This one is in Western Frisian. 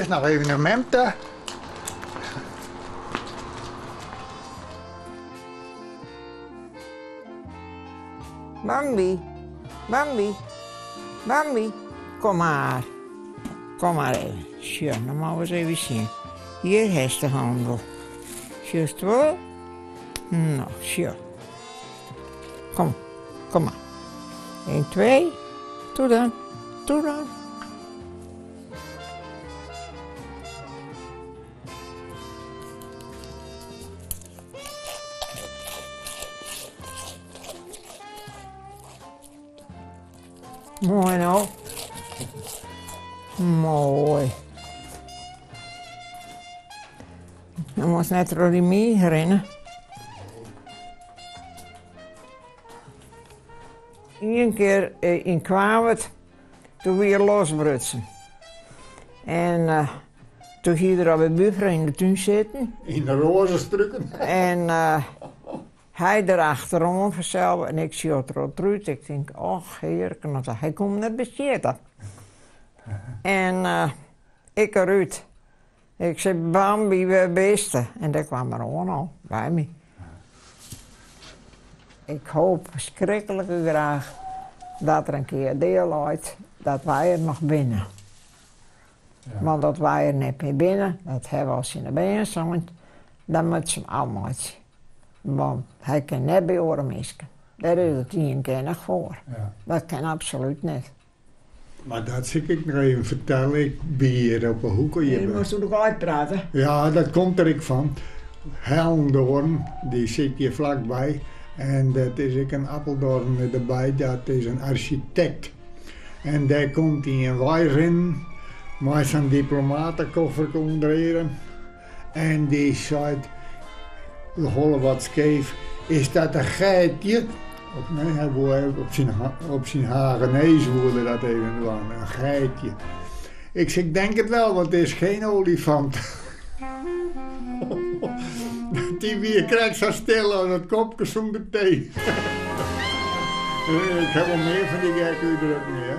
Earst noch even nei mem ta. Bambi, Bambi, Bambi, kom mar. Kom mar even. Sjoch, no moatte we ris even sjen. Hjir hast de handel. Sjochst wol? No, sjoch. Kom, kom mar. 1, 2, toe dan, toe dan. Moai no. Moai. Dan moatst net troch dy miich rinne. Ien kear yn Kwawert, doe wie er losbrutsen. En doe hie er al by buffer yn de tún sitten. Yn de roazestruken. En hy der achteroan fansels en ik sjoch troch it rút. Ik tink, och hearke, hy komt net besjitte. En ik derút. Ik sei, Bambi, wêr biste? En dêr kwam er oan al, by my. Ik hoop ferskriklik graach dat der in kear dea leit dat wy der noch binne. Want dat wy der net mear binne, dat hawwe we al tsjin de bern sein, dan moatte se him ôfmeitsje. Want hy kin net by oare minsken. Dêr is it ienkennig foar. Dat kin absolút net. Mar dat sil ik noch even fertelle. Ik wie hjir op 'e hoeke. Je moast oer de geit prate. Ja, dat komt der ek fan. Hellendoorn, dy sit hjir flakby. En dat is ek in Apeldoorn derby, dat is in arsjitekt. En dêr komt ien weirinnen mei sa'n diplomatekofferke ûnder earm. En dy seit, de holle wat skeef, is dat in geitje? Of nee, hy woe op syn, op syn Hagenees woe er dat even dwaan, in geitje. Ik zeg, ik denk het wel, want het is geen olifant. Dy wie krekt sa stil as it kopke sûnder tee. Ik ha wol mear fan dy gekke útdrukkingen, hear.